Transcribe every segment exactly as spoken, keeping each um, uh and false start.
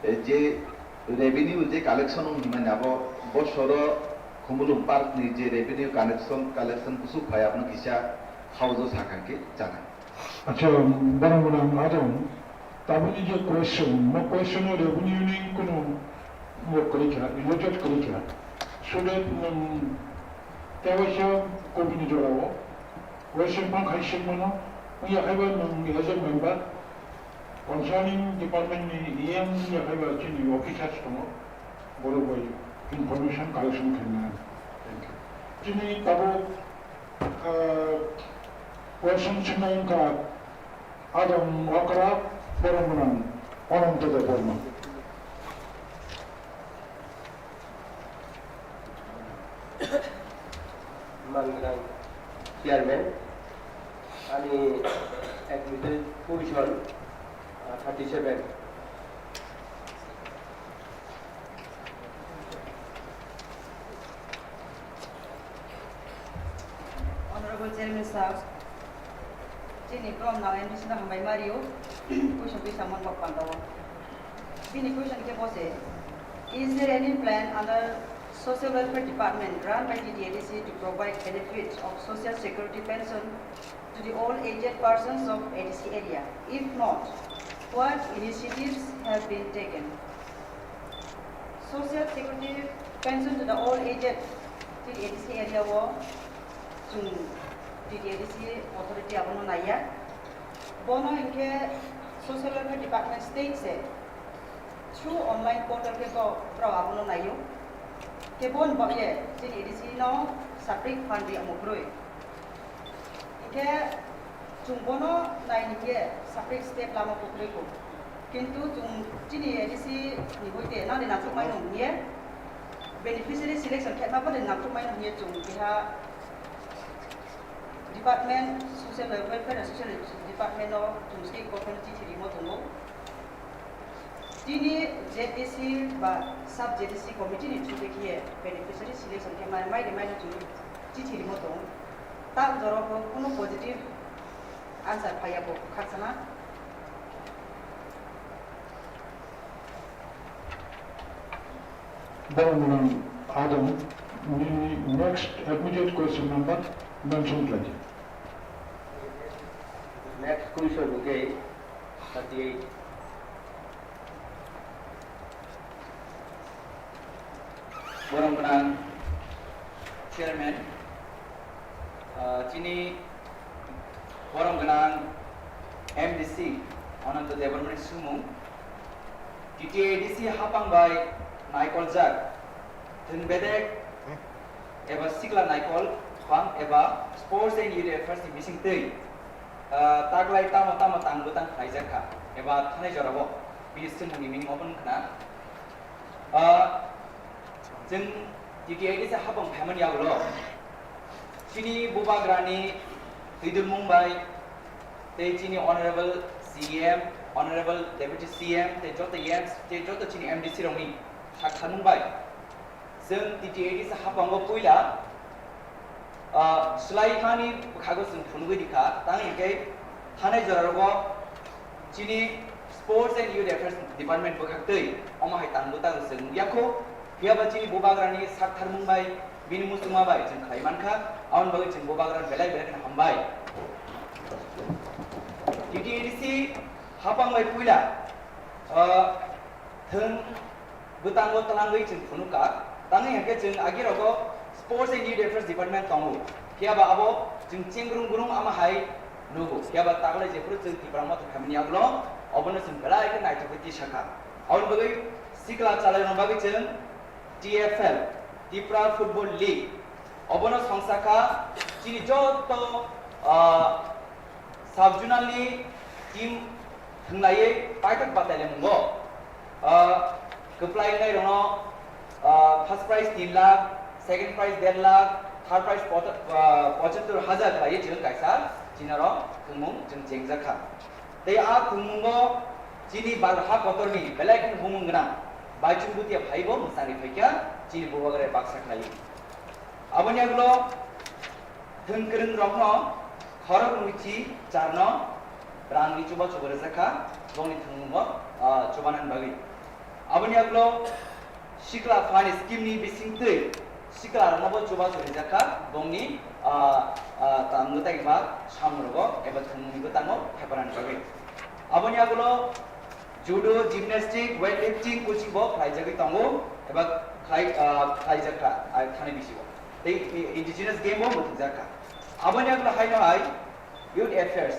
Je revenue je collection wng hwnmani abo bosoro Khumulwng Park ni je revenue collection, collection bwswk phai abono kisa haujo sakha khe chana. Acha, borok gwnang adong, tabukni je question, mo question o revenue ni kunu mo kwrwi kha, related kwrwi kha. So that, um, tei waisa kobini jora o question phang khai sing mano, wngya khai ba nwng as a member, concerning department ni E M ya phaiba chini officers tongo, borok bai information collection khaina. Thank you. Chini tabuk, ah, question sinai wngkha Adam Okra, borok gwnang Ananto Debbarma. Mangrang Chairman, ani admitted position, uh, thirty-seven. Honorable Chairman Sir, chini prom nang M D C no hambai mario, question twi samon bok pandao. Bini question khe bo se, is there any plan under Social Welfare Department run by T T A D C to provide benefits of Social Security pension to the all aged persons of A D C area? If not, what initiatives have been taken? Social Security pension to the all aged T T A D C area o chwng T T A D C authority abono naiya. Bono hinkhe Social Welfare Department state se through online portal khe bo borok abono naio. Khe boni bagwi chini A D C no saprik phan ri omo kwrwi. Hinkhe chwng bono nai hinkhe saprik step lama kwrwi kho. Kintu chwng chini A D C ni hoite nani nangkukmai nung hiye beneficiary selection khe ma bade nangkukmai nung hiye chwng keha Department Social Welfare and Social Department no chwng state government chithi rimo tongo. Tini Z D C ba sub Z D C committee ni through khe beneficiary selection khe mai, mai de mai no chwng chithi rimo tongo. Ta jora bo kuno positive answer phaiya bo khaksana. Borok gwnang Adam, nini next admitted question number mention khlai di. Next question, okay, thirty-eight. Borok gwnang Chairman, ah, chini borok gwnang M D C Ananto Debbarmani sumung, T T A D C hapang bai naikoljak thwng bedek eba sikla naikol bang eba Sports and Youth Affairs ni bisingtwi, ah, taklai tamo tamo tang bwtang khlaijak kha eba thanai jorao bini swngmungni meaning obo wng khna. Ah, chwng T T A D C hapang phaimani yagulo chini bubagrani twidulmung bai tei chini Honorable C M, Honorable Deputy C M tei joto M C tei joto chini M D C rokni sak tharmung bai chwng T T A D C hapango puila, ah, swlai thani bwkhago chwng phunugwi rikha, tang hinkhe thanai jorarok chini Sports and Youth Affairs Department bwkhaktwi omo hai tang bwtang chwng nukya kho, phiyaba chini bubagrani sak tharmung bai bini muchungma bai chwng khlai mankha, aboni bagwi chwng bubagrani belai belai kheno hambai. T T A D C hapang bai puila, ah, thwng bwtango twlangwi chwng phunukha. Tangwi hinkhe chwng agirogo Sports and Youth Affairs Department tongo. Phiyaba abo chwng chengrung grung ama hai nugo. Phiyaba taklai jephuru chwng Tipra Motha khaimani yagulo obono chwng belai khe naithokgwi tisakha. Aboni bagwi sikla chalairokni bagwi chwng T F L, Tipra Football League, obono songsa kha chini joto, ah, sub-zonal ni team thwnglaiwi paithak batai laimung bo, ah, kwplai wngnai rokno, ah, first prize tin lakh, second prize der lakh, third prize pot-, ah, pochattor hajar khlaiwi chwng kaisa chini oro thwngmung chwng chengjak kha. Tei a thwngmungo chini bal ha kotorni belai kheno bumung gwnang Baichung Bhutia phaibo mwchangwi phaikha chini bubagra baksa khlaiwi. Aboni yagulo thwng kwrwng rokno khorok nwichi charno rangni chuba chuba rwjak kha bongni thwngmungo, ah, chubanani bagwi. Aboni yagulo sikla phan scheme ni bisingtwi sikla rokno bo chubachu rijak kha bongni, ah, ah, tang mwtai ba samung rogo eba thwngmungni bwtango pheparani bagwi. Aboni yagulo judo, gymnastic, weightlifting coaching bo khlaijagwi tongo eba khlai, ah, khlaijak kha, ah, thani bisingo tei indigenous game bo mwthwngjak kha. Aboni yagulo haino hai Youth Affairs,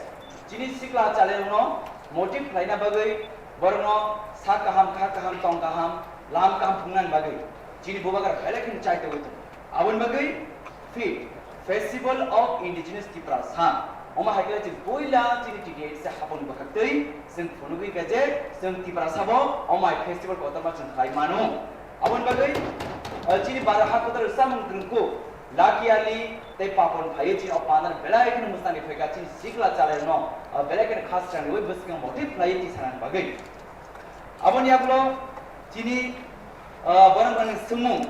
chini sikla chalairokno motive khlaina bagwi, borokno sak kaham, kha kaham, tong kaham, lam kaham phungnani bagwi chini bubagra belai kheno chaitogwi tongo. Aboni bagwi fit, Festival of Indigenous Tiprasa, omo hai khe chini puila chini T T A D C haphangni bwkhaktwi chwng phunugwi khe je chwng Tiprasa bo omo hai festival kotorma chwng khlai mano. Aboni bagwi, eh, chini bara ha kwtal samung kwrwngkuk Lucky Ali tei Papon phaiwi chini o pandani belai kheno mwsangwi phaikha chini sikla chalairokno, eh, belai kheno khasrang riwi bwskango motive khlaiwi tisanani bagwi. Aboni yagulo chini, eh, borok rokni swngmung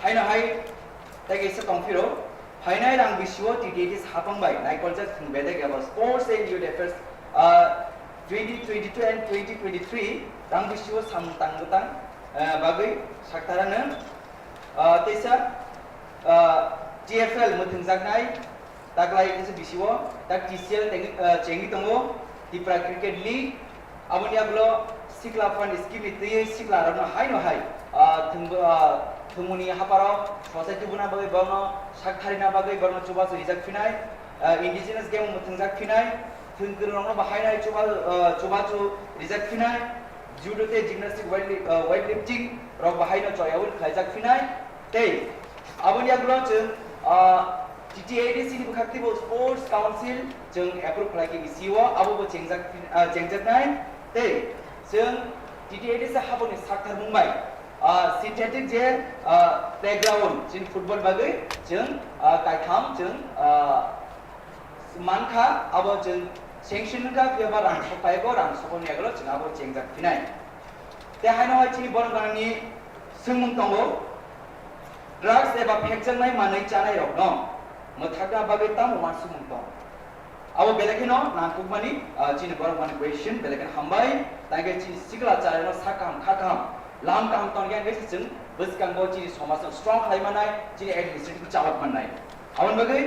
haino hai tei kaisa tongphiro. Phainai rang bisio T T A D C haphang bai naikoljak thwng bedek eba Sports and Youth Affairs, ah, twenty twenty-two and twenty twenty-three rang bisio samung tang bwtang, ah, bagwi saktarano, ah, teisa, ah, T F L mwthwngjaknai taklai teisa bisio tak T C L tengwi, ah, chengwi tongo, Tipra Cricket League, Aboni yagulo sikla phan scheme ni twiwi sikla rokno haino hai, ah, thwng, ah, thwngmungni hapharo society buna bagwi borokno sak tharina bagwi borokno chubachu rijak phinai, ah, indigenous game mwthwngjak phinai, thwng kwrwng rokno bo haino hai chuba, ah, chubachu rijak phinai, judo tei gymnastic weight li-, ah, weightlifting rok bo haino choyawi khlaijak phinai. Tei aboni yagulo chwng, ah, T T A D C ni bwkhak teibo Sports Council chwng approve khlai khe E C O abo bo chengjak, ah, chengjaknai. Tei chwng T T A D C haphangni saktharmung bai, ah, synthetic je, ah, playground chini football bagwi chwng, ah, kaitham chwng, ah, mankha, abo chwng sanction wngkha, phiya ba rang sok phaibo, rang sokoni yagulo chwng abo chengjak phinai. Tei haino hai chini borok ganani swngmung tongo, drugs eba phekjaknai manwi chanai rokno mwthakna bagwi tamo uansukmung tong? Abo belai kheno nangkukmani, ah, chini borok mani question belai kheno hambai, tangkhe chini sikla chalairokno sak kaham kha kaham, lam kaham tongya hwnkhe se chwng bwskango chini somajno strong khlai mannai, chini administrative chalok mannai. Aboni bagwi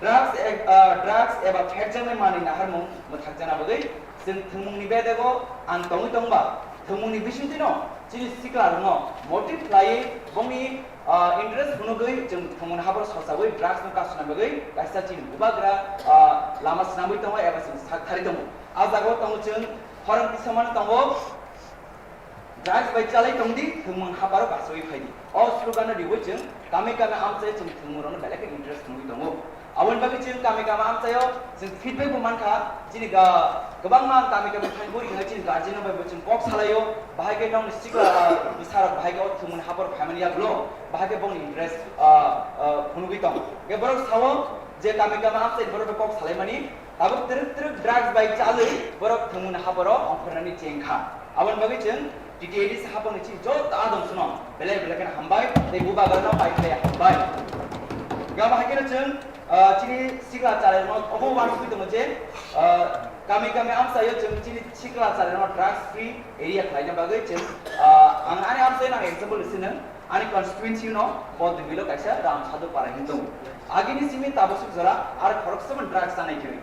Drugs e-, ah, drugs eba phekjaknai manwi naharmung mwthakjakna bagwi chwng thwngmungni bedego ang tongwi tongba, thwngmungni bisingtwino chini siklarokno motive khlaiwi bongni, ah, interest phunugwi chwng thwngmungni hapharo sochawi drugsno kasuna bagwi kaisa chini bubagra, ah, lama swnamwi tongo eba chwng sak thari tongo. A jagao tongo chwng khorang tisamano tongo. Drugs bai chalai tongdi, thwngmung hapharo kasawi phaidi. O slogan no riwi chwng kami kami amchai chwng thwngmung rokno belai khe interest nugwi tongo. Aboni bagwi chwng kami kami amchaio chwng feedback bo mankha, chini ga-, kwbangma kami kami thangwi hwnwi chini guardian no bai bo chwng kok salaio, bahai khe nokni sikla bwsarok bahai khe o thwngmung hapharo phaimani yagulo, bahai khe bongni interest, ah, ah, phunugwi tong. Khe borok sao je kami kami amchai borok bai kok salaimani, Tabuk twrwk twrwk drugs bai chalwi borok thwngmungni hapharo ongkhornani chengkha. Aboni bagwi chwng T T A D C haphangni chini joto adong suno belai belai kheno hambai tei bubagrano pai khlai hambai. Gama hai kheno chwng, ah, chini sikla chalairokno obo uansugwi tongo je, ah, kami kami amchaio chwng chini sikla chalairokno drugs free area khlaina bagwi chwng, ah, ang ani amchaino ang example rwsinw. Ani constituency no Bodhibilo kaisa Ramsadhu Para hinwi tongo. Agini simi tabuk suk jora ar khoroksa man drugs chanai kiri.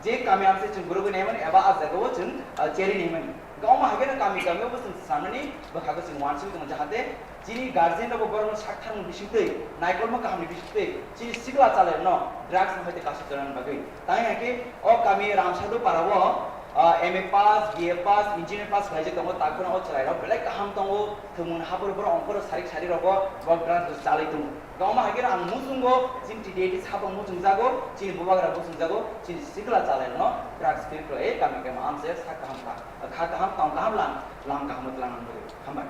Je kami amse chwng gurugwi naimani eba a jagao chwng, ah, cheri naimani. Gama hageno kami kami obo chwng sanani bwkhago chwng uansugwi tongo jahate chini guardian rokbo borokno saktharmung bisingtwi naikolma kahamni bisingtwi chini sikla chalairokno drugs no haite kasuk tonani bagwi. Tang hake o kami Ramsadhu Para o, ah, M A pass, B A pass, engineer pass khlaijak tongo, takhorno o chwrairok belai kaham tongo, thwngmung haphar borok ongkhoro sarik sari rogo, borok drugs chalai tongo. Gama hake ang muchungo, chini T T A D C haphang muchungjago, chini bubagra muchungjago, chini sikla chalairokno drugs free khlai kami kami amse sak kaham kha, kha kaham, tong kaham, lang, lang kaham twlang nang bagwi. Hambai.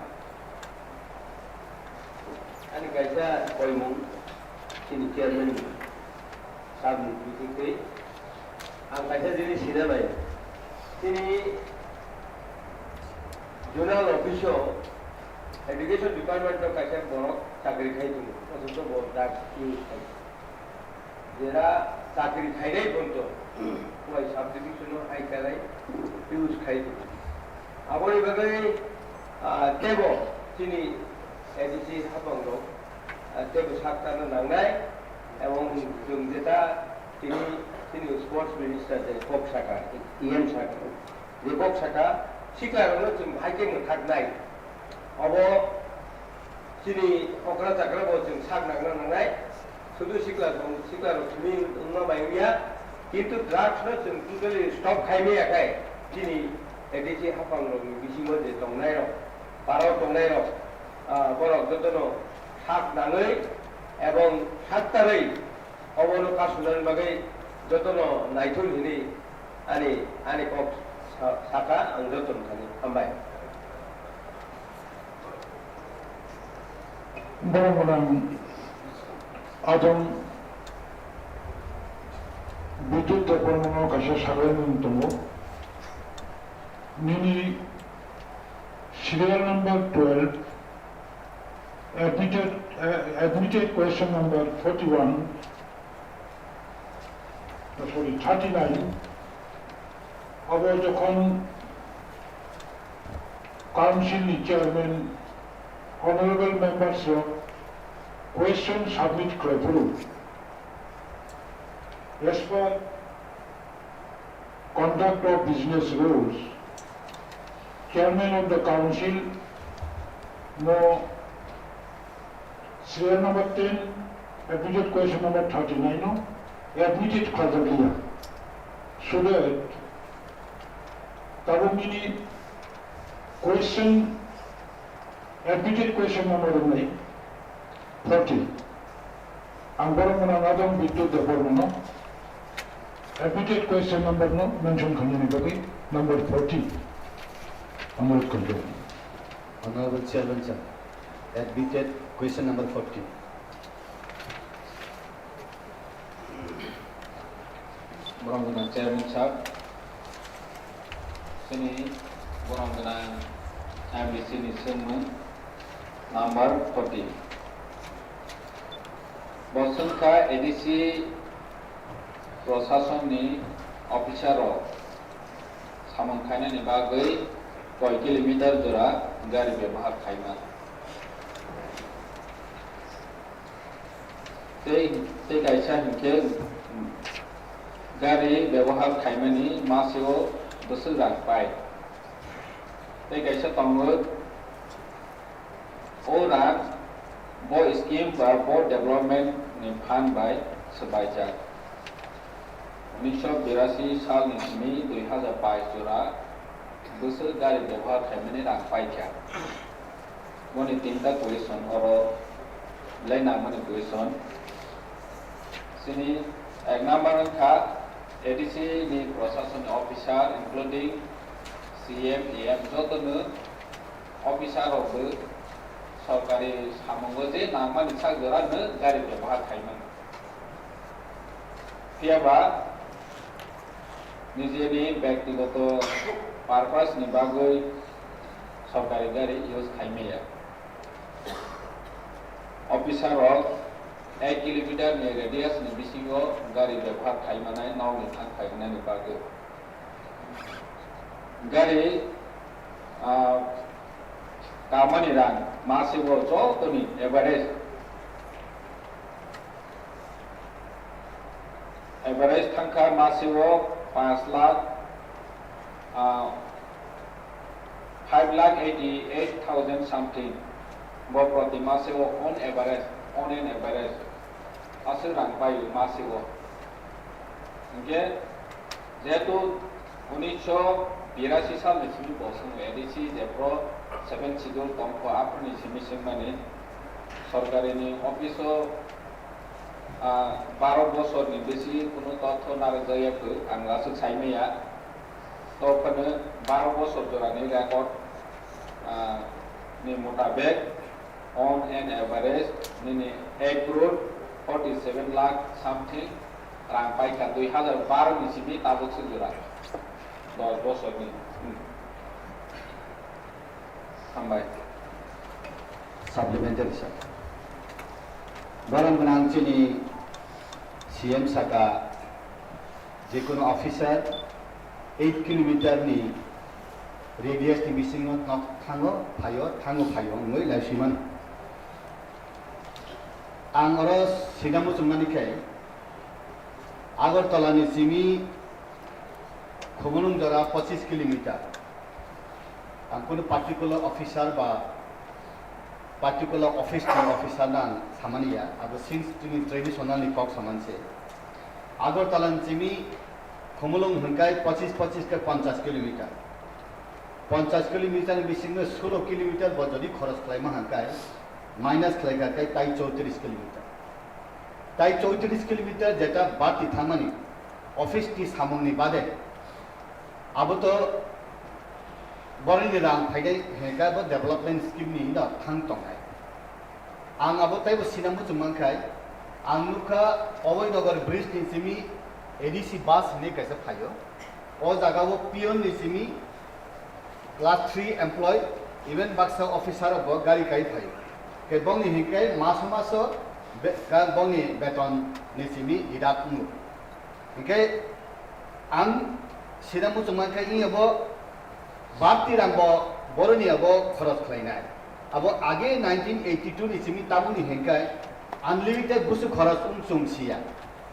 Ani kaisa koimung chini chairman ni sabni bisingtwi ang kaisa jinis sina bai. Chini zonal office o education department o kaisa borok chakri khai tongo, othocho bo drugs use khai. Jera chakri khainai ponto, uai subdivision o hai kalai use khai tongo. Aboni bagwi, ah, teibo chini A D C haphangrok, ah, teibo sak chana nangnai, ebong chwng jeta tini chini sports minister je kok saka, E M saka, je kok saka, siklarokno chwng bahai khe mwthaknai. Obo chini okra chakra bo chwng sak nangna nangnai. Sudu sikla, siklarok simi wngma bai wngya. Kintu drugs no chwng totally stop khai maya khai chini A D C haphangrokni bisingo je tongnairok, parao tongnairok, ah, borok jotono sak nangwi ebong sak tarwi obono kasunani bagwi jotono naithun hinwi ani, ani kok sa-, saka ang jotono thani. Hambai. Borok gwnang ajang Bidyut Debbarmano kaisa saklaimani tongo. Nini serial number twelve, admitted, eh, admitted question number forty-one, sorry, thirty-nine, abo jokhon council ni chairman, honorable members rok question submit khlai phuru, as per conduct of business rules, chairman of the council no serial number ten, admitted question number thirty-nine no admitted khlaijak liya. So that tabuk nini question, admitted question number wngnai forty. Ang borok gwnang adong Bidyut Debbarmano admitted question number no mention khainani bagwi number forty anurodh khaijak. Honorable Chairman sir, admitted question number forty. Borok gwnang Chairman sir, chini borok gwnang M D C ni swngmung number forty. Bo swngkha A D C proshasonni officer rok samung khainani bagwi koi kilometer jora gari bebohar khaima. Tei, tei kaisa hinkhe gari bebohar khaimani masio bwswk rang pai. Tei kaisa tongo, o rang bo scheme ba bo development ni phan bai swbaijak. Unisho birasi salni simi dui hazar bais jora bwswk gari bebohar khaimani rang paikha. Boni tinta question oro belai nangmani question. Chini ek number wngkha A D C ni proshasoni officer including C M, A M jotono officer rokbo sorkari samungo je nangmani sak jorano gari bebohar khaimani. Phiyaba nijeni bektigoto purpose ni bagwi sorkari gari use khaimaya. Officer rok ek kilometer ni radius ni bisingo gari bebohar khaimanai nokni thang phaimanani bagwi. Gari, ah, kamani rang masigo jotoni average, average thangkha masigo panch lakh, ah, five lakh eighty eight thousand something. Bo proti masigo on average, on an average aswk rang paio masigo. Hinkhe jehetu unisho birasi salni simi bo chwng A D C jephru seven schedule tongkho, aphuruni simi swngmani sorkarini office o, ah, baro bosorni bisi kunu totho narwkjakya kwrwi ang aswk saimaya. Tophano baro bosor jorani record, ah, ni mutabek on an average nini ek crore forty seven lakh something rang paikha dui hazar baro ni simi tabuk se jora dos bosorni. Hmm. Hambai. Supplementary sir. Borok gwnang chini C M saka, jekunu officer eight kilometer ni Radius ni bisingo nok thango phaio, thango phaio wngwi lai swi mano. Ang oro sida muchungmani khe Agartala ni simi Khumulwng jora pachis kilometer. Ang kunu particular officer ba particular office ni officer no ang samani ya, abo since chini traditional ni kok samani se. Agartala ni simi Khumulwng hwnkai pachis pachis ke ponchas kilometer. Ponchas kilometer ni bisingo sulo kilometer bo jodi khoros khlaima hwnkai, minus khlaikha kai tai choitris kilometer. Tai choitris kilometer jeta bati thangmani office ni samung ni bade, abo to boroni rang phaidai hwnka bo development scheme ni no thang tongnai. Ang abo taibo sina muchung mankhai, ang nukha Oboinogar bridge ni simi A D C bus hinwi kaisa phaio. O jaga o peon ni simi class three employee, even baksa officer rok bo gari kai phaio. Khe bongni hinkai maso maso be-, ka-, bongni beton ni simi deduct wngo. Hinkhe ang sida muchung mankha, wngya bo bapti rang bo boroni abo khoros khlainai. Abo age nineteen eighty-two ni simi tabukni hinkai unlimited busu khoros wng chwng siya.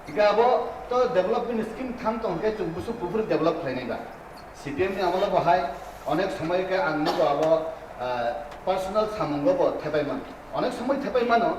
Hinkhe abo to development scheme thang tong hinkhe chwng busu buphuru develop khlainai ba. C P M ni amolo bo hai onek somoi khe ang nugo abo, ah, personal samungo bo thepai mano. Onek somoi thepai mano.